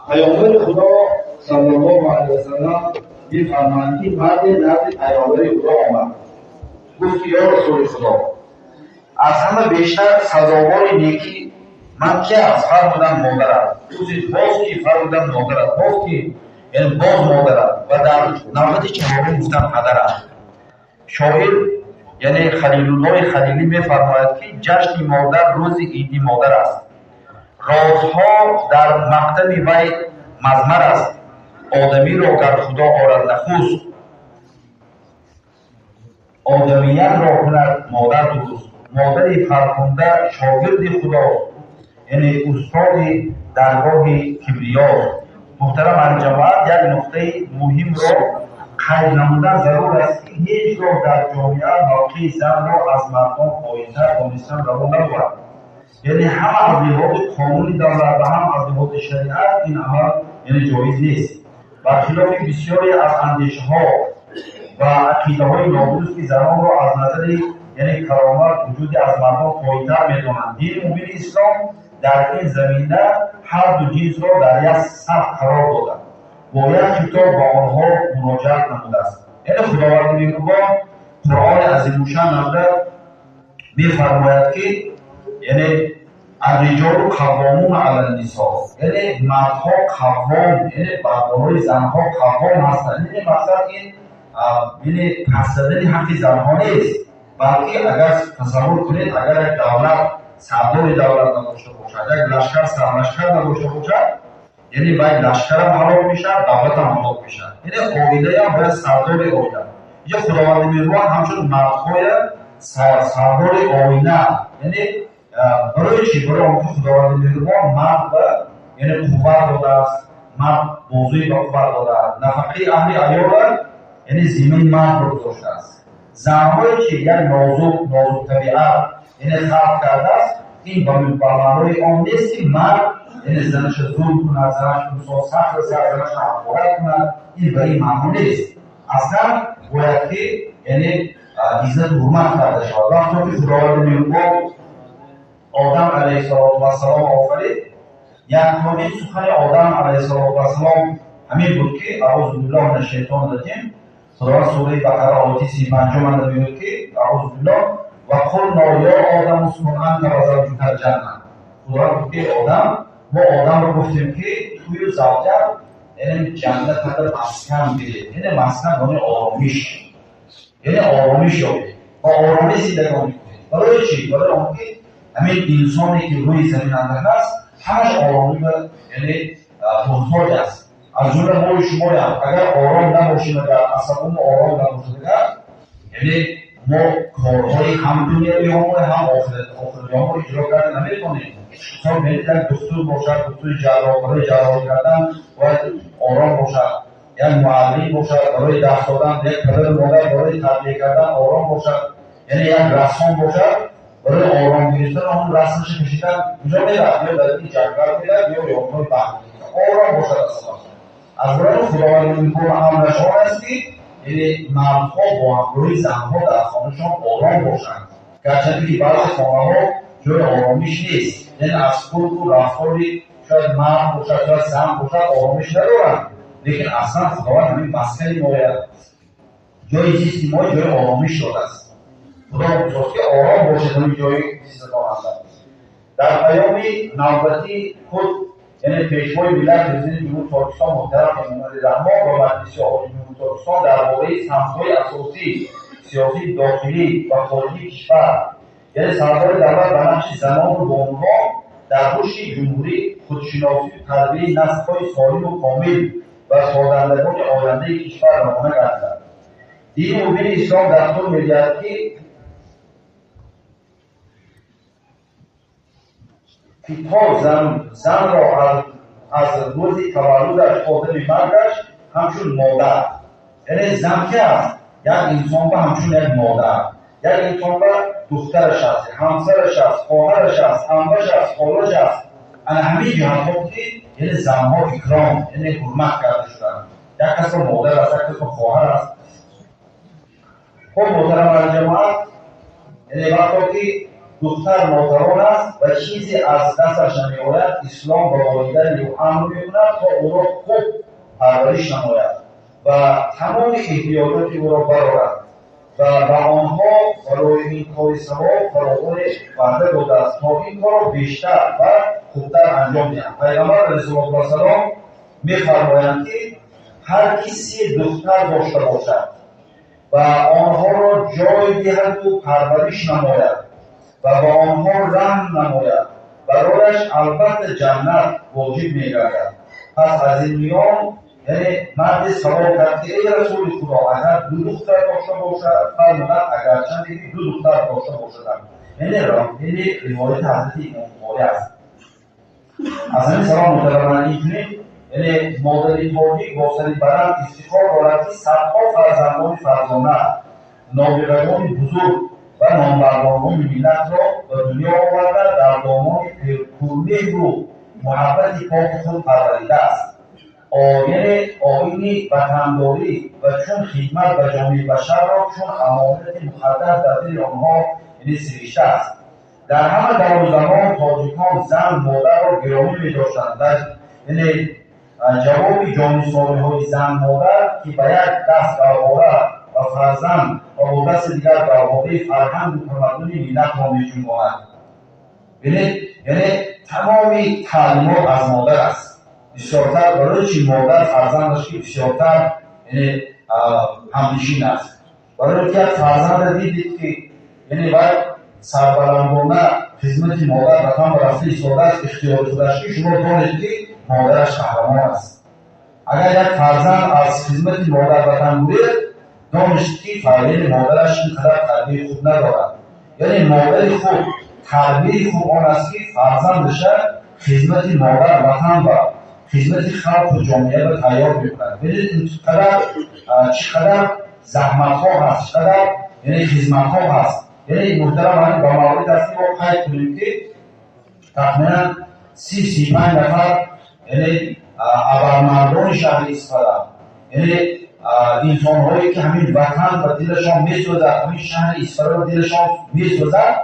Паёмбари Худо саллаллоҳу алайҳи васаллам мефармоянд, ки марде назди паёмбари Худо омад. Гуфт: ё Расули Худо, аз ҳама бештар сазовори некӣ ман ки аст? Фармуданд: модарат. Пурсид: боз ки? Фармуданд: модарат. Боз ки? Яъне боз модарат. Ва дар навбати чаҳорум гуфтанд: падарат. Шоир, яъне Халилуллоҳи Халилӣ, мефармояд, ки ҷашни модар рӯзи иди модар аст, розҳо дар мақтами вай мазмар аст. Одамиро гар Худо орад нахуст, одамиятро кунад модар дуруст. Модари фархунда шогирди худост, яъне устоди даргоҳи кибриёст. Муҳтарам алҷамоат, як нуқтаи муҳимро қайд намудан зарур аст, ки ҳеҷ гоҳ дар ҷомеа мавқеи занро аз мардон поинтар донистан раво набуд. Яъне ҳам аз лиҳози қонуни давлат ва ҳам аз лиҳози шариат ин амал, яъне, ҷоиз нест. Бархилофи бисёре аз андешаҳо ва ақидаҳои нодуруст, ки занонро аз назари, яъне, каромат, вуҷуди аз мардон поинтар медонанд, дини мубини ислом дар ин замина ҳар ду ҷинсро дар як саф қарор дода, бо як хитоб ба онҳо муроҷиат намудааст. Яъне Худованди меҳрубон Қуръони азимушшаън намуда мефармояд, ки яъне арриҷолу қаввомуна ала ннисо, яъне мардҳо қаввом, яъне бар болои занҳо қаввом ҳастанд. Яъне мақсад ин, яъне, пас задани ҳаққи занҳо нест, балки агар тасаввур кунед, агар як давлат сардори давлат надошта бошад, як лашкар сарлашкар надошта бошад, яъне вай лашкарам ҳалок мешавад, давлатам ҳалок мешавад. Яъне оилаям бояд сардори оила. Инҷо Худованди меҳрубон ҳамчун мардҳоя сардори оила, яъне барои чӣ? Барои он ки Худованди меҳрубон мард ба, яъне, қувват додааст, мард бозуи ба қувват додааст, нафақаи аҳли аёла, яъне, зиммаи мардро гузоштааст. Занҳое чи як нозук нозуктабиат, яъне, халқ кардааст. Ин ба маънои он нест, ки мард, яъне, занаша зулм кунад, занаш мисол сахт расад, занаша ҳақорат кунад. Ин ба ин маъно нест. Аслан бояд ки, яъне, иззату ҳурмат карда шавад. Вақте ки Худованди меҳрубон Одам алайҳиссалоту вассалом офарид, якумин сухани Одам алайҳиссалоту вассалом ҳамин буд, ки аъузу биллоҳ мин ашшайтони раҷим. Худованд сураи Бақара, ояти 35 анда мегӯяд, ки аъузу биллоҳ: ва қулно ё одам ускун анта ва завҷука ҷанна. Худованд гуфт, ки одам, мо Одамро гуфтем, ки тую завҷат, яъне, ҷаннатада маскан биред. Яъне маскан яъне оромиш, яъне оромиш ёбед ва оромӣ зиндагонӣ кунед. Барои чӣ? Барои он ки ҳамин инсоне, ки рӯи замин андар аст, ҳамаш оромӣ ба, яъне, муҳтоҷ аст. Аз ҷумла мои шумоям. Агар ором набошем, агар асабомо ором набошад, агар, яъне, мо корҳои ҳам дунявиҳомо, ҳам охиратиҳомо иҷро карда наметавонем. Мисол, бинед, як духтур бошад, духтури ҷарроҳ, барои ҷарроҳӣ кардан бояд ором бошад, як муаллим бошад, барои дарс додан, як падару модар барои тарбия кардан ором бошад, яъне як рассом бошад, барои ором гирифтан он расмаша кашидан куҷо меравад? Ё дар ин ҷангал меравад, ё ёнҳои баҳр, ором бошад асабаш. Аз барои Худованди меҳрубон амраш он аст, ки, яъне, мардҳо бо ҳамроҳи занҳо дар хонашон ором бошанд. Гарчанде ки баъзе хонаҳо ҷои оромиш нест, яъне аз хулқу рафтори шояд мард бошад, шояд зан бошад, оромиш надоранд, лекин аслан Худованд ҳамин маскани моя, ҷои зисти мо ҷои оромиш додааст. Худо гузошт, ки ором бошед ҳамин ҷои зистатон анда. Дар паёми навбатии худ, яъне, Пешвои миллат, Президенти Ҷумҳурии Тоҷикистон муҳтарам Эмомалӣ Раҳмон ба Маҷлиси Олии Ҷумҳурии Тоҷикистон дар бораи самтҳои асосии сиёсии дохилӣ ва хориҷии кишвар, яъне, сардори давлат ба нақши занону бонувон дар рушди ҷумҳурӣ, худшиносию тарбияи наслҳои солиму комил ва созандагони ояндаи кишвар равона гардиданд. Дини мубини ислом дастур медиҳад, ки то занро аз рӯзи таваллудаш то дами маргаш ҳамчун модар, яъне зан ки аст, як инсон ба ҳамчун як модар, як инсон ба духтараш аст, ҳамсараш аст, хоҳараш аст, аммаш аст, холаш аст. Ана ҳамин ҷиҳатҳо ки, яъне, занҳо икром, яъне ҳурмат карда шуданд. Як касро модар аст, як касро хоҳар аст. Хуб, муҳтарам алҷамоат, яъне вақто ки Духтар нотавон аст ва чизе аз дасташ намеояд, ислом ба волидайни ӯ амр мекунад то ӯро хуб парвариш намояд ва тамоми эҳтиёҷоти ӯро барорад ва ба онҳо барои ин кори савоб фаровоне ваъда додааст то ин корро бештар ва хубтар анҷом диҳанд. Пайғамбар алайҳиссалоту вассалом мефармоянд, ки ҳар кисе духтар дошта бошад ва онҳоро ҷой диҳаду парвариш намояд ва ба онҳо раҳм намояд, барояш албатта ҷаннат воҷиб мегардад. Пас аз ин миён яъне марде савол кард, ки эй Расули Худо, агар ду духтар дошта бошад? Фармуданд, агарчанде ки ду духтар дошта бошаданд. Яъне ривояти ҳазрати Имом Бухорӣ аст. Аз ҳамин сабаб муҳтараман инчунин яъне модари тоҷик бо сари баланд ифтихор дорад, ки садҳо фарзандони фарзона, нобиғагони бузург ва номбардорони миллатро ба дунё оварда, дар домони пурмеҳру муҳаббати поки худ парваридааст. Яъне оини ватандорӣ ва чун хидмат ба ҷомеаи башарро чун амонати муқаддас дар дили онҳо яъне сириштааст. Дар ҳама давру замон тоҷикон зан модарро гиромӣ медоштанд. Яъне ҷавоби ҷонисориҳои зан модар, ки ба як даст гавҳора ва фарзанд ва бо дасти дигар гавҳораи фарҳангу тамаддуни миллатро меҷунбонад. Бинед, яъне тамоми таълимот аз модар аст. Бисёртар барои чи модар фарзандаш ки бисёртар яъне ҳамнишин аст. Барои ки як фарзанда дидед, ки яъне вай сарбаландона хизмати модар ватан ба рафта истодааст, ихтиёри худаш, ки шумо донед, ки модараш қаҳрамон аст. Агар як фарзанд аз хизмати модар ватан гурехт, доништ, ки фарзанди модараш ин қадар тарбияи хуб надорад. Яъне модари хуб, тарбияи хуб он аст, ки фарзандаша хизмати модар ватан ба хизмати халқу ҷомеа ба тайёр мекунад. Бинед, ин қадар чӣ қадар заҳматҳо ҳаст, чӣ қадар яъне хизматҳо ҳаст. Яъне муҳтарам, ба маврид аст, ки мо қайд кунем, ки тахминан 30-35 нафар яъне абармардони шаҳри Исфара, яъне инсонҳое, ки ҳамин ватан ба дилашон месӯзад, ҳамин шаҳри Исфара ба дилашон месӯзад,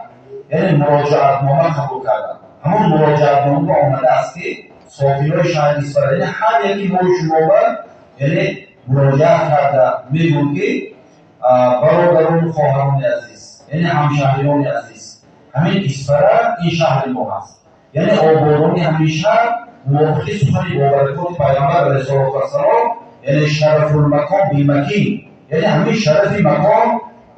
яъне муроҷиатнома қабул карданд. Ҳамон муроҷиатнома омадааст, ки сокинои шаҳри Исфара, яъне ҳар яки мои шумо ба яъне муроҷиат карда мегӯянд, ки бародарону хоҳарони азиз, яъне ҳамшаҳриёни азиз, ҳамин Исфара ин шаҳри мо ҳаст. Яъне ободонии ҳамин шаҳр мувофиқи сухани бобаракоти Пайғамбар алайҳиссалоту вассалом, яъне шарафулмакон бимакин, яъне ҳамин шарафи макон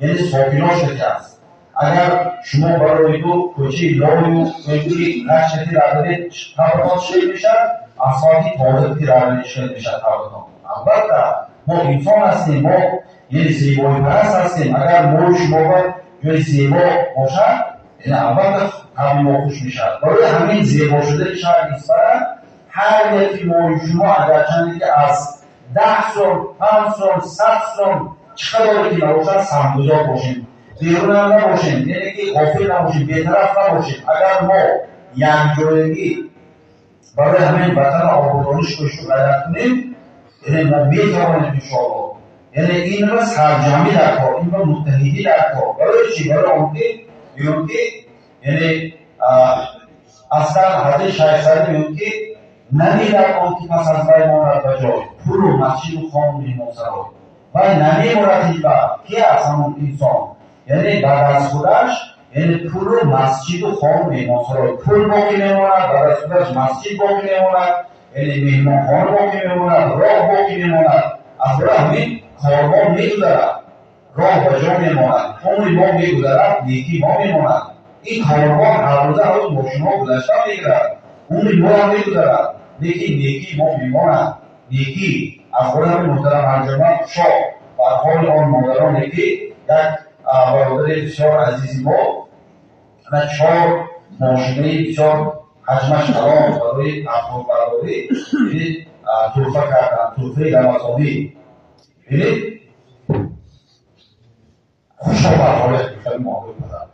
яъне сокинош аст. Агар шумо барои ду кӯчаи лою ки ғашати равед, қабртон шир мешавад, асфалти тоза ки равед, шир мешавад қабртон. Албатта мо инсон ҳастем, мо яъне зебоипараст ҳастем. Агар мои шумо ба ҷои зебо бошад, яъне албатта қабри мо хуш мешавад. Барои ҳамин зебо шудани шаҳри Исфара ҳар яки мои шумо агарчанде ки аз 10 сом, 5 сом, 100 сом, чӣ қадаре ки набошад, саҳмгузор бошем, берунам набошем, яъне ки ғофил набошем, бетараф набошем. Агар мо якҷоягӣ барои ҳамин ватана ободониш кӯшишу ғайрат кунем, яъне мо метавонем, иншоалло. Яъне инро сарҷамӣ дар кор, инро муттаҳидӣ дар кор. Барои чӣ? Барои он ки мегӯям, ки яъне аслан ҳазрати Шайх Саид мегӯяд, ки намерад он ки пас аз вай монад ба ҷой пулу масҷиду хону меҳмонсарой. Вай намемонад ҳеҷ вақт. Ки аст ҳамон инсон? Яъне баъд аз худаш яъне пулу масҷиду хону меҳмонсарой, пул боқӣ мемонад, баъд аз худаш масҷид боқӣ мемонад, яъне меҳмонхона боқӣ мемонад, роҳ боқӣ мемонад. Аз барои ҳамин корвон мегузарад, роҳ ба ҷо мемонад, умри мо мегузарад, некии мо мемонад. Ин корвон ҳаррӯза ҳаррӯз мошинҳо гузашта мегирад, умри мо ҳам мегузарад, лекин некии мо мемонад, некӣ. Аз барои ҳамин, муҳтарам ҳамҷамоат, шоҳ бар ҳоли он модароне, ки як бародари бисёр азизи мо ана чор мошинаи бисёр ҳаҷмаш калон барои автобардорӣ туҳфа карданд, туҳфаи рамазонӣ. Бинед, хушо бар ҳоли модари падар.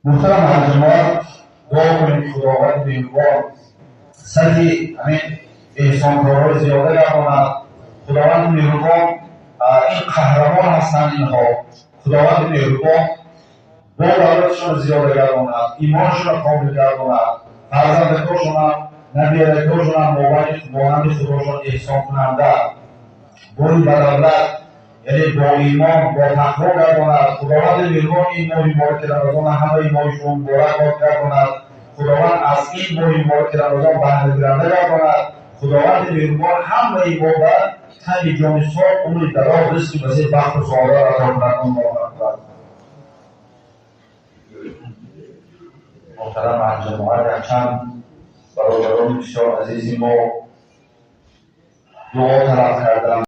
Муҳтарам ҳамҷамоат, дуо кунем, ки Худованди меҳрубон сафи ҳамин эҳсонкорҳои зиёда гардонад. Худованди меҳрубон, ин қаҳрамон ҳастанд инҳо. Худованди меҳрубон бо давлатшон зиёда гардонад, имоншонро комил гардонад, фарзандакошонам, набиракошонам монанди худошон эҳсонкунанда, бои ба давлат, яъне бо имон, бо тақво гардонад. Худованди меҳрубон ин моҳи мубораки Рамазона ҳамаи моҳи шумо муборак бод гардонад. Худованд аз ин моҳи мубораки Рамазон баҳрагиранда гардонад. Худованди меҳрубон ҳамаи мо ба тани ҷони соғ, умри дароз, ризқи васеъ, бахту саодат ато кунад. Аллоҳу акбар. Муҳтарам аҳли ҷамоат, якчанд бародарони бисёр азизи мо дуо талаб карданд.